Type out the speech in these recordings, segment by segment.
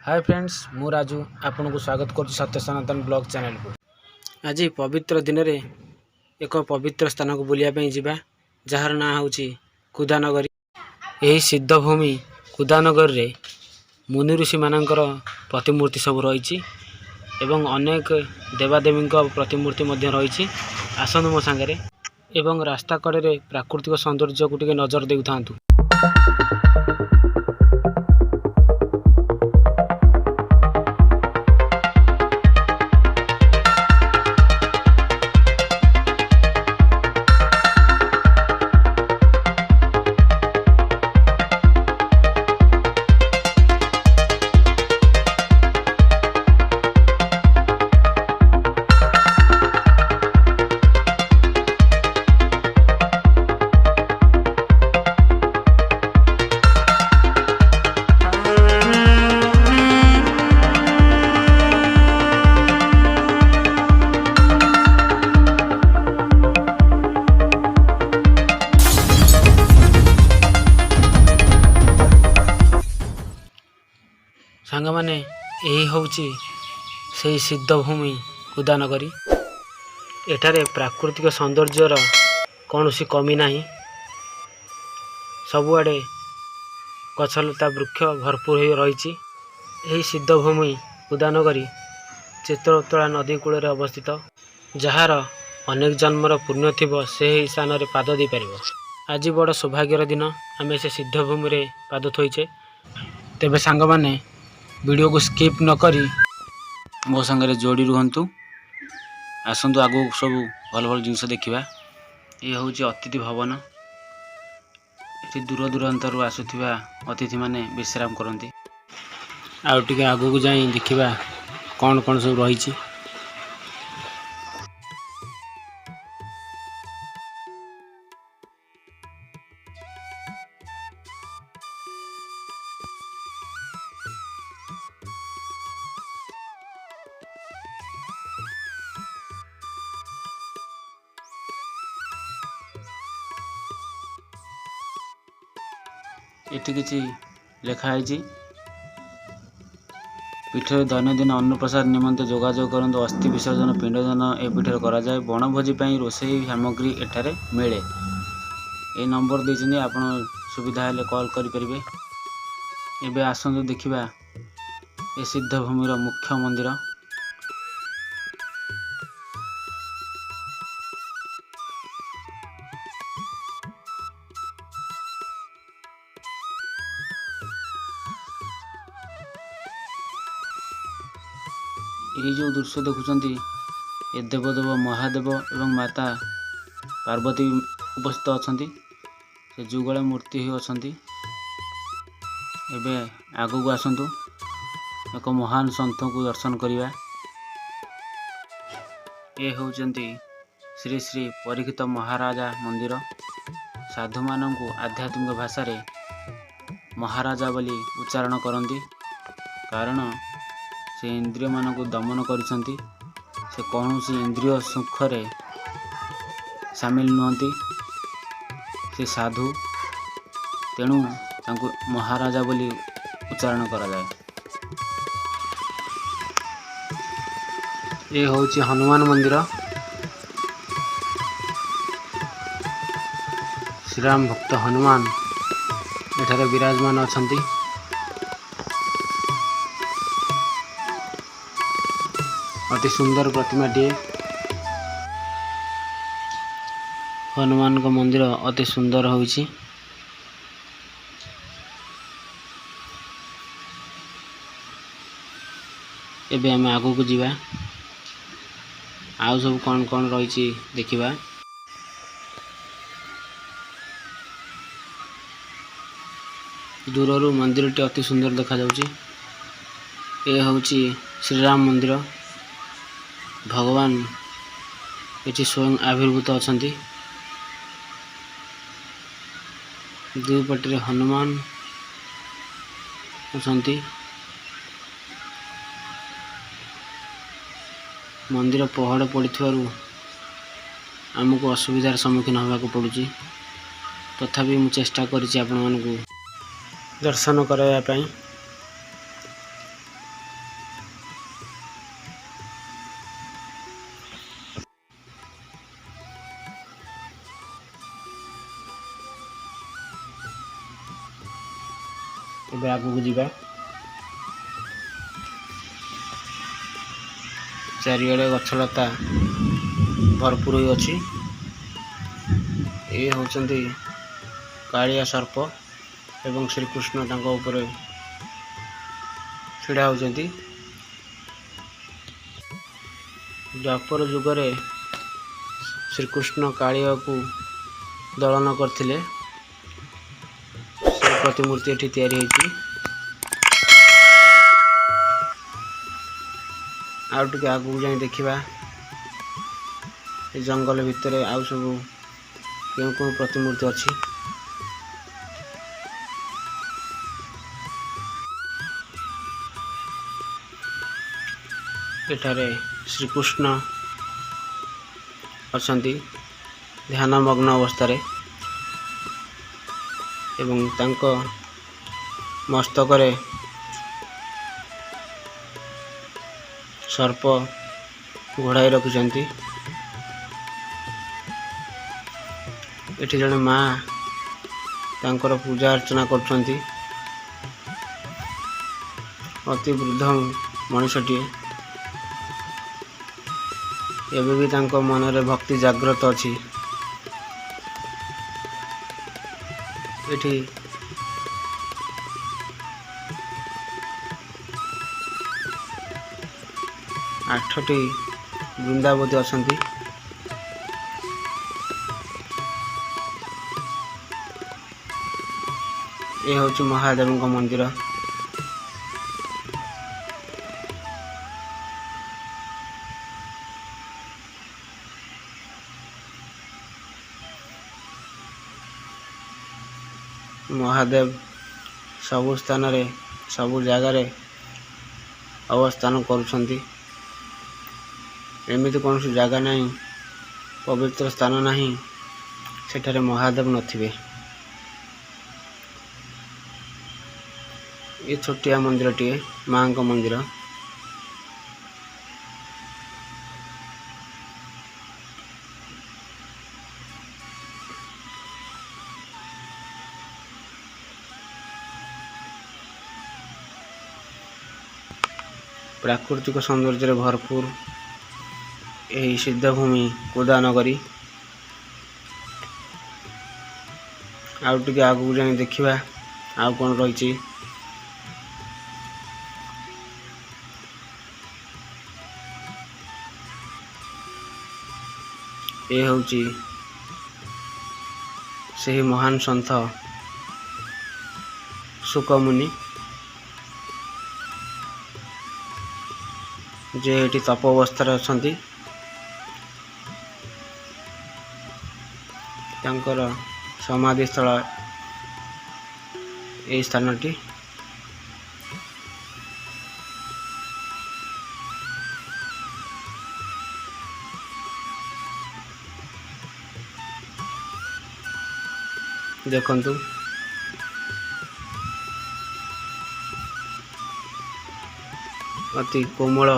ହାଏ friends, ମୁଁ ରାଜୁ ଆପଣଙ୍କୁ ସ୍ୱାଗତ କରୁଛି ସତ୍ୟ ସନାତନ ବ୍ଲଗ୍ ଚ୍ୟାନେଲକୁ। ଆଜି ପବିତ୍ର ଦିନରେ ଏକ ପବିତ୍ର ସ୍ଥାନକୁ ବୁଲିବା ପାଇଁ ଯିବା, ଯାହାର ନାଁ ହେଉଛି କୁଦାନଗରୀ। ଏହି ସିଦ୍ଧଭୂମି କୁଦାନଗରୀରେ ମୁନି ଋଷିମାନଙ୍କର ପ୍ରତିମୂର୍ତ୍ତି ସବୁ ରହିଛି ଏବଂ ଅନେକ ଦେବାଦେବୀଙ୍କ ପ୍ରତିମୂର୍ତ୍ତି ମଧ୍ୟ ରହିଛି। ଆସନ୍ତୁ ମୋ ସାଙ୍ଗରେ ଏବଂ ରାସ୍ତା କଡ଼ରେ ପ୍ରାକୃତିକ ସୌନ୍ଦର୍ଯ୍ୟକୁ ଟିକେ ନଜର ଦେଉଥାନ୍ତୁ। ସାଙ୍ଗମାନେ, ଏହି ହେଉଛି ସେଇ ସିଦ୍ଧଭୂମି କୁଦାନଗରୀ। ଏଠାରେ ପ୍ରାକୃତିକ ସୌନ୍ଦର୍ଯ୍ୟର କୌଣସି କମି ନାହିଁ। ସବୁଆଡ଼େ ଗଛଲତା ବୃକ୍ଷ ଭରପୁର ହୋଇ ରହିଛି। ଏହି ସିଦ୍ଧଭୂମି କୁଦାନଗରୀ ଚିତ୍ରୋତ୍ପଳା ନଦୀ କୂଳରେ ଅବସ୍ଥିତ। ଯାହାର ଅନେକ ଜନ୍ମର ପୁଣ୍ୟ ଥିବ, ସେ ଏହି ସ୍ଥାନରେ ପାଦ ଦେଇପାରିବ। ଆଜି ବଡ଼ ସୌଭାଗ୍ୟର ଦିନ, ଆମେ ସେ ସିଦ୍ଧଭୂମିରେ ପାଦ ଥୋଇଛେ। ତେବେ ସାଙ୍ଗମାନେ, ଭିଡ଼ିଓକୁ ସ୍କିପ୍ ନ କରି ମୋ ସାଙ୍ଗରେ ଯୋଡ଼ି ରୁହନ୍ତୁ। ଆସନ୍ତୁ, ଆଗକୁ ସବୁ ଭଲ ଭଲ ଜିନିଷ ଦେଖିବା। ଇଏ ହେଉଛି ଅତିଥି ଭବନ। ଏଠି ଦୂର ଦୂରାନ୍ତରୁ ଆସୁଥିବା ଅତିଥିମାନେ ବିଶ୍ରାମ କରନ୍ତି। ଆଉ ଟିକେ ଆଗକୁ ଯାଇ ଦେଖିବା କ'ଣ କ'ଣ ସବୁ ରହିଛି। ଏଠି କିଛି ଲେଖା ହେଇଛି। ପୀଠରେ ଦୈନନ୍ଦିନ ଅନ୍ନପ୍ରସାଦ ନିମନ୍ତେ ଯୋଗାଯୋଗ କରନ୍ତୁ। ଅସ୍ଥି ବିସର୍ଜନ, ପିଣ୍ଡଦାନ ଏ ପୀଠରେ କରାଯାଏ। ବଣଭୋଜି ପାଇଁ ରୋଷେଇ ସାମଗ୍ରୀ ଏଠାରେ ମିଳେ। ଏ ନମ୍ବର ଦେଇଛନ୍ତି, ଆପଣ ସୁବିଧା ହେଲେ କଲ୍ କରିପାରିବେ। ଏବେ ଆସନ୍ତୁ ଦେଖିବା ଏ ସିଦ୍ଧଭୂମିର ମୁଖ୍ୟ ମନ୍ଦିର। ଏଇ ଯେଉଁ ଦୃଶ୍ୟ ଦେଖୁଛନ୍ତି, ଏ ଦେବଦେବ ମହାଦେବ ଏବଂ ମାତା ପାର୍ବତୀ ଉପସ୍ଥିତ ଅଛନ୍ତି। ସେ ଯୁଗଳ ମୂର୍ତ୍ତି ହୋଇ ଅଛନ୍ତି। ଏବେ ଆଗକୁ ଆସନ୍ତୁ, ଏକ ମହାନ ସନ୍ଥଙ୍କୁ ଦର୍ଶନ କରିବା। ଏ ହେଉଛନ୍ତି ଶ୍ରୀ ଶ୍ରୀ ପରୀକ୍ଷିତ ମହାରାଜା ମନ୍ଦିର। ସାଧୁମାନଙ୍କୁ ଆଧ୍ୟାତ୍ମିକ ଭାଷାରେ ମହାରାଜା ବୋଲି ଉଚ୍ଚାରଣ କରନ୍ତି, କାରଣ ସେ ଇନ୍ଦ୍ରିୟମାନଙ୍କୁ ଦମନ କରିଛନ୍ତି। ସେ କୌଣସି ଇନ୍ଦ୍ରିୟ ସୁଖରେ ସାମିଲ ନୁହନ୍ତି। ସେ ସାଧୁ, ତେଣୁ ତାଙ୍କୁ ମହାରାଜା ବୋଲି ଉଚ୍ଚାରଣ କରାଯାଏ। ଏ ହେଉଛି ହନୁମାନ ମନ୍ଦିର। ଶ୍ରୀରାମ ଭକ୍ତ ହନୁମାନ ଏଠାରେ ବିରାଜମାନ ଅଛନ୍ତି। ଅତି ସୁନ୍ଦର ପ୍ରତିମାଟିଏ। ହନୁମାନଙ୍କ ମନ୍ଦିର ଅତି ସୁନ୍ଦର ହୋଇଛି। ଏବେ ଆମେ ଆଗକୁ ଯିବା, ଆଉ ସବୁ କ'ଣ କ'ଣ ରହିଛି ଦେଖିବା। ଦୂରରୁ ମନ୍ଦିରଟି ଅତି ସୁନ୍ଦର ଦେଖାଯାଉଛି। ଏ ହେଉଛି ଶ୍ରୀରାମ ମନ୍ଦିର। ଭଗବାନ ଏଠି ସ୍ୱୟଂ ଆବିର୍ଭୂତ ଅଛନ୍ତି। ଦୁଇ ପଟରେ ହନୁମାନ ଅଛନ୍ତି। ମନ୍ଦିର ପହଡ଼ ପଡ଼ିଥିବାରୁ ଆମକୁ ଅସୁବିଧାର ସମ୍ମୁଖୀନ ହେବାକୁ ପଡ଼ୁଛି। ତଥାପି ମୁଁ ଚେଷ୍ଟା କରିଛି ଆପଣମାନଙ୍କୁ ଦର୍ଶନ କରାଇବା ପାଇଁ। ଏବେ ଆଗକୁ ଯିବା। ଚାରିଆଡ଼େ ଗଛଲତା ଭରପୁର ହୋଇଅଛି। ଏ ହେଉଛନ୍ତି କାଳିଆ ସର୍ପ ଏବଂ ଶ୍ରୀକୃଷ୍ଣ ତାଙ୍କ ଉପରେ ଛିଡ଼ା ହେଉଛନ୍ତି। ଦ୍ୱାପର ଯୁଗରେ ଶ୍ରୀକୃଷ୍ଣ କାଳିଆକୁ ଦଳନ କରିଥିଲେ, ସେ ପ୍ରତିମୂର୍ତ୍ତି ଏଠି ତିଆରି ହେଇଛି। ଆଉ ଟିକେ ଆଗକୁ ଯାଇ ଦେଖିବା ଏ ଜଙ୍ଗଲ ଭିତରେ ଆଉ ସବୁ କେଉଁ କେଉଁ ପ୍ରତିମୂର୍ତ୍ତି ଅଛି। ଏଠାରେ ଶ୍ରୀକୃଷ୍ଣ ଅଛନ୍ତି ଧ୍ୟାନମଗ୍ନ ଅବସ୍ଥାରେ ଏବଂ ତାଙ୍କ ମସ୍ତକରେ ସର୍ପ ଘୋଡ଼ାଇ ରଖିଛନ୍ତି। ଏଠି ଜଣେ ମା ତାଙ୍କର ପୂଜା ଅର୍ଚ୍ଚନା କରୁଛନ୍ତି। ଅତି ବୃଦ୍ଧ ମଣିଷଟିଏ, ଏବେ ବି ତାଙ୍କ ମନରେ ଭକ୍ତି ଜାଗ୍ରତ ଅଛି। ଏଠି 8ଟି ବୃନ୍ଦାବତୀ ଅଛନ୍ତି। ଏ ହେଉଛି ମହାଦେବଙ୍କ ମନ୍ଦିର। ମହାଦେବ ସବୁ ସ୍ଥାନରେ ସବୁ ଜାଗାରେ ଅବସ୍ଥାନ କରୁଛନ୍ତି। ଏମିତି କୌଣସି ଜାଗା ନାହିଁ, ପବିତ୍ର ସ୍ଥାନ ନାହିଁ, ସେଠାରେ ମହାଦେବ ନଥିବେ। ଏ ଛୋଟିଆ ମନ୍ଦିରଟିଏ, ମାଙ୍କ ମନ୍ଦିର। ପ୍ରାକୃତିକ ସୌନ୍ଦର୍ଯ୍ୟରେ ଭରପୁର ଏହି ସିଦ୍ଧଭୂମି କୁଦାନଗରୀ। ଆଉ ଟିକେ ଆଗକୁ ଯାଇ ଦେଖିବା ଆଉ କ'ଣ ରହିଛି। ଏ ହେଉଛି ସେହି ମହାନ ସନ୍ଥ ଶୁକମୁନି, ଯେ ଏଠି ତପ ଅବସ୍ଥାରେ ଅଛନ୍ତି। ତାଙ୍କର ସମାଧିସ୍ଥଳ ଏହି ସ୍ଥାନଟି। ଦେଖନ୍ତୁ, ଅତି କୋମଳ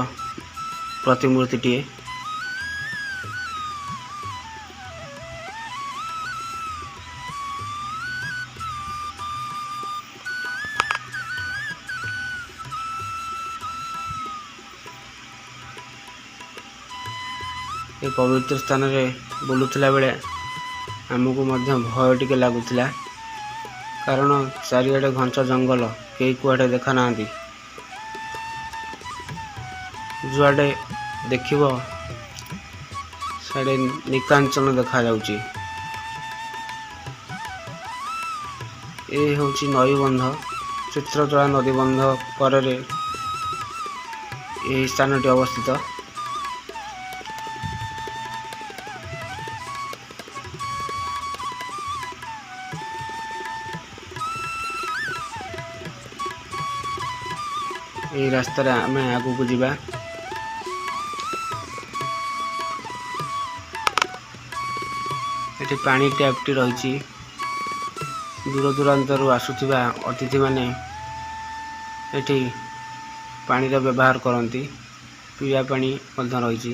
ପ୍ରତିମୂର୍ତ୍ତିଟିଏ। ଏ ପବିତ୍ର ସ୍ଥାନରେ ବୁଲୁଥିଲା ବେଳେ ଆମକୁ ମଧ୍ୟ ଭୟ ଟିକେ ଲାଗୁଥିଲା, କାରଣ ଚାରିଆଡ଼େ ଘଞ୍ଚ ଜଙ୍ଗଲ, କେହି କୁଆଡ଼େ ଦେଖା ନାହାନ୍ତି। ଯୁଆଡ଼େ ଦେଖିବ ସିଆଡ଼େ ନିକାଞ୍ଚନ ଦେଖାଯାଉଛି। ଏ ହେଉଛି ନଈବନ୍ଧ। ଚିତ୍ରତୋଳା ନଦୀବନ୍ଧ କରରେ ଏହି ସ୍ଥାନଟି ଅବସ୍ଥିତ। ଏହି ରାସ୍ତାରେ ଆମେ ଆଗକୁ ଯିବା। ଏଠି ପାଣି ଟ୍ୟାପଟି ରହିଛି। ଦୂର ଦୂରାନ୍ତରୁ ଆସୁଥିବା ଅତିଥିମାନେ ଏଠି ପାଣିର ବ୍ୟବହାର କରନ୍ତି। ପିଇବା ପାଣି ମଧ୍ୟ ରହିଛି।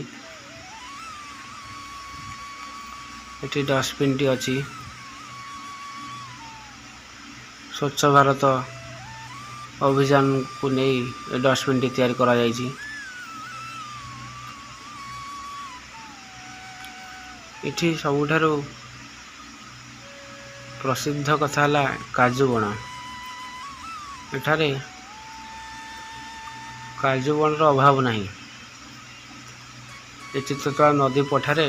ଏଠି ଡଷ୍ଟବିନ୍ଟି ଅଛି। ସ୍ୱଚ୍ଛ ଭାରତ ଅଭିଯାନକୁ ନେଇ ଏ ଡଷ୍ଟବିନ୍ଟି ତିଆରି କରାଯାଇଛି। ଏଠି ସବୁଠାରୁ ପ୍ରସିଦ୍ଧ କଥା ହେଲା କାଜୁ ବଣ। ଏଠାରେ କାଜୁ ବଣର ଅଭାବ ନାହିଁ। ଏ ଚିତ୍ରତୋଳା ନଦୀ ପଠାରେ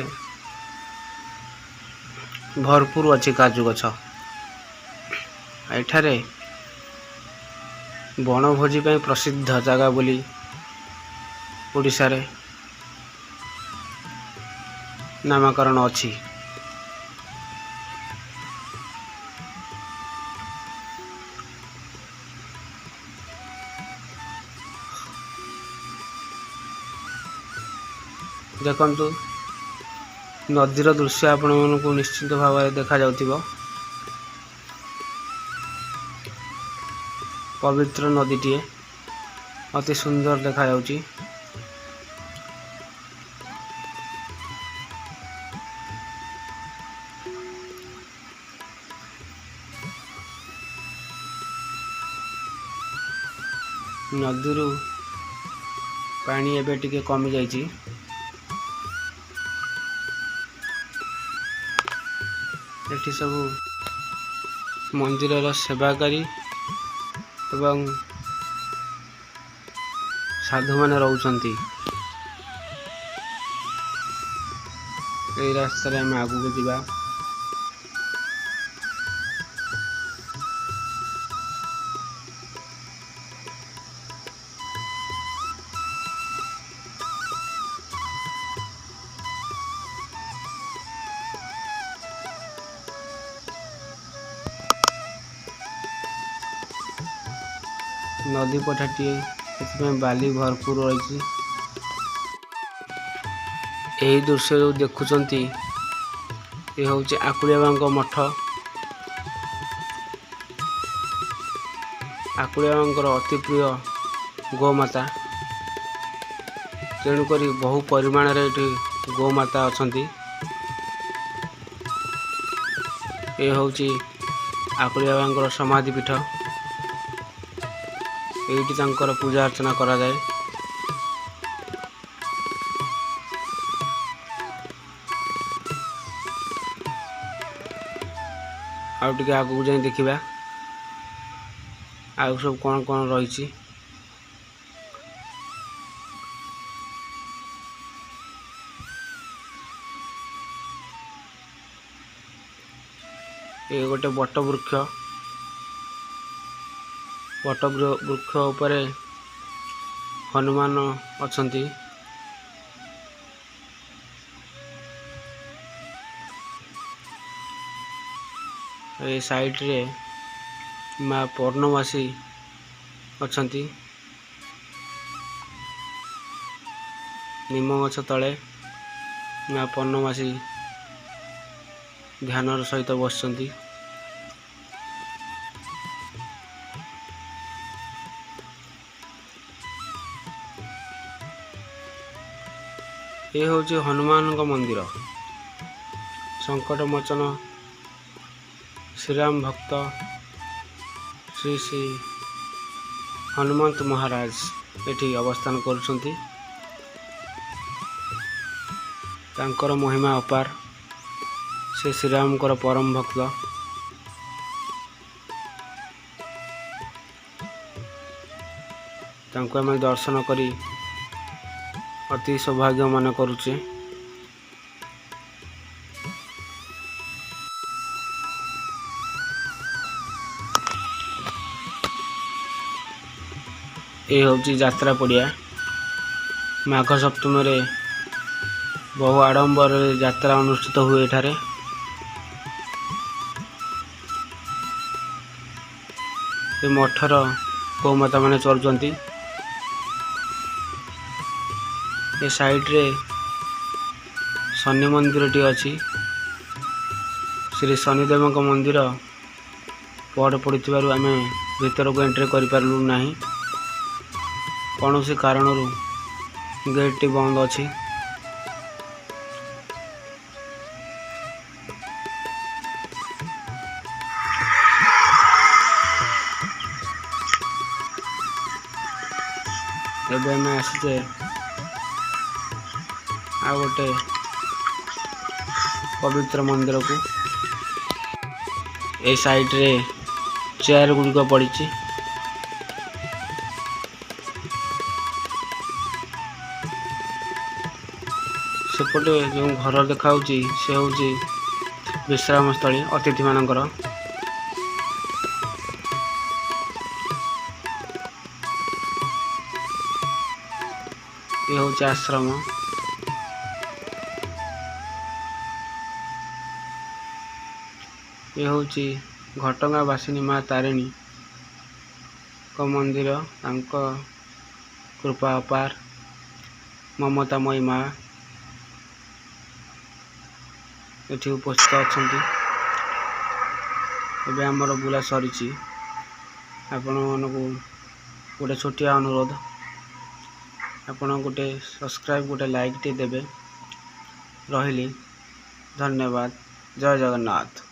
ଭରପୁର ଅଛି କାଜୁ ଗଛ। ଏଠାରେ ବଣଭୋଜି ପାଇଁ ପ୍ରସିଦ୍ଧ ଜାଗା ବୋଲି ଓଡ଼ିଶାରେ ନାମକରଣ ଅଛି। ଦେଖନ୍ତୁ, ନଦୀର ଦୃଶ୍ୟ ଆପଣମାନଙ୍କୁ ନିଶ୍ଚିତ ଭାବରେ ଦେଖାଯାଉଥିବ। ପବିତ୍ର ନଦୀଟିଏ ଅତି ସୁନ୍ଦର ଦେଖାଯାଉଛି। ନଦୀରୁ ପାଣି ଏବେ ଟିକେ କମିଯାଇଛି। ଏଠି ସବୁ ମନ୍ଦିରର ସେବାକାରୀ ଏବଂ ସାଧୁମାନେ ରହୁଛନ୍ତି। ଏଇ ରାସ୍ତାରେ ଆମେ ଆଗକୁ ଯିବା। ନଦୀ ପଠାଟିଏ, ସେଥିପାଇଁ ବାଲି ଭରପୁର ରହିଛି। ଏହି ଦୃଶ୍ୟ ଯେଉଁ ଦେଖୁଛନ୍ତି, ଏ ହେଉଛି ଆକୁଳିଆ ବାବାଙ୍କ ମଠ। ଆକୁଳିଆ ବାବାଙ୍କର ଅତି ପ୍ରିୟ ଗୋମାତା, ତେଣୁକରି ବହୁ ପରିମାଣରେ ଏଠି ଗୋମାତା ଅଛନ୍ତି। ଏ ହେଉଛି ଆକୁଳିଆ ବାବାଙ୍କର ସମାଧି ପୀଠ। ଏଇଠି ତାଙ୍କର ପୂଜା ଅର୍ଚ୍ଚନା କରାଯାଏ। ଆଉ ଟିକେ ଆଗକୁ ଯାଇ ଦେଖିବା ଆଉ ସବୁ କ'ଣ କ'ଣ ରହିଛି। ଏ ଗୋଟେ ବଟ ବୃକ୍ଷ। ବଟ ବୃକ୍ଷ ଉପରେ ହନୁମାନ ଅଛନ୍ତି। ଏ ସାଇଡ଼ରେ ମା ପର୍ଣ୍ଣମାସୀ ଅଛନ୍ତି। ନିମ ଗଛ ତଳେ ମା ପର୍ଣ୍ଣମାସୀ ଧ୍ୟାନର ସହିତ ବସିଛନ୍ତି। ଏ ହେଉଛି ହନୁମାନଙ୍କ ମନ୍ଦିର। ସଙ୍କଟମୋଚନ ଶ୍ରୀରାମ ଭକ୍ତ ଶ୍ରୀ ଶ୍ରୀ ହନୁମନ୍ତ ମହାରାଜ ଏଠି ଅବସ୍ଥାନ କରୁଛନ୍ତି। ତାଙ୍କର ମହିମା ଅପାର। ସେ ଶ୍ରୀରାମଙ୍କର ପରମ ଭକ୍ତ। ତାଙ୍କୁ ଆମେ ଦର୍ଶନ କରି ଅତି ସୌଭାଗ୍ୟ ମନେ କରୁଛେ। ଏ ହେଉଛି ଯାତ୍ରା ପଡ଼ିଆ। ମାଘ ସପ୍ତମୀରେ ବହୁ ଆଡ଼ମ୍ବରରେ ଯାତ୍ରା ଅନୁଷ୍ଠିତ ହୁଏ ଏଠାରେ। ଏ ମଠର ଗୋମାତା ମାନେ ଚରୁଛନ୍ତି। ଏ ସାଇଡ଼ରେ ଶନି ମନ୍ଦିରଟି ଅଛି। ଶ୍ରୀ ଶନିଦେବଙ୍କ ମନ୍ଦିର ପହଡ଼ ପଡ଼ିଥିବାରୁ ଆମେ ଭିତରକୁ ଏଣ୍ଟ୍ରି କରିପାରିଲୁ ନାହିଁ। କୌଣସି କାରଣରୁ ଗେଟ୍ଟି ବନ୍ଦ ଅଛି। ଏବେ ଆମେ ଆସିଛେ ଆଉ ଗୋଟେ ପବିତ୍ର ମନ୍ଦିରକୁ। ଏଇ ସାଇଡ଼ରେ ଚେୟାର ଗୁଡ଼ିକ ପଡ଼ିଛି। ସେପଟେ ଯେଉଁ ଘର ଦେଖାହେଉଛି ସେ ହେଉଛି ବିଶ୍ରାମସ୍ଥଳୀ ଅତିଥିମାନଙ୍କର। ଏ ହେଉଛି ଆଶ୍ରମ। ଏ ହେଉଛି ଘଟଗାଁ ବାସିନୀ ମା ତାରିଣୀଙ୍କ ମନ୍ଦିର। ତାଙ୍କ କୃପା ଅପାର, ମମତାମୟୀ ମା ଏଠି ଉପସ୍ଥିତ ଅଛନ୍ତି। ଏବେ ଆମର ବୁଲା ସରିଛି। ଆପଣମାନଙ୍କୁ ଗୋଟେ ଛୋଟିଆ ଅନୁରୋଧ, ଆପଣ ଗୋଟେ ସବସ୍କ୍ରାଇବ୍, ଗୋଟେ ଲାଇକ୍ଟେ ଦେବେ। ରହିଲି, ଧନ୍ୟବାଦ, ଜୟ ଜଗନ୍ନାଥ।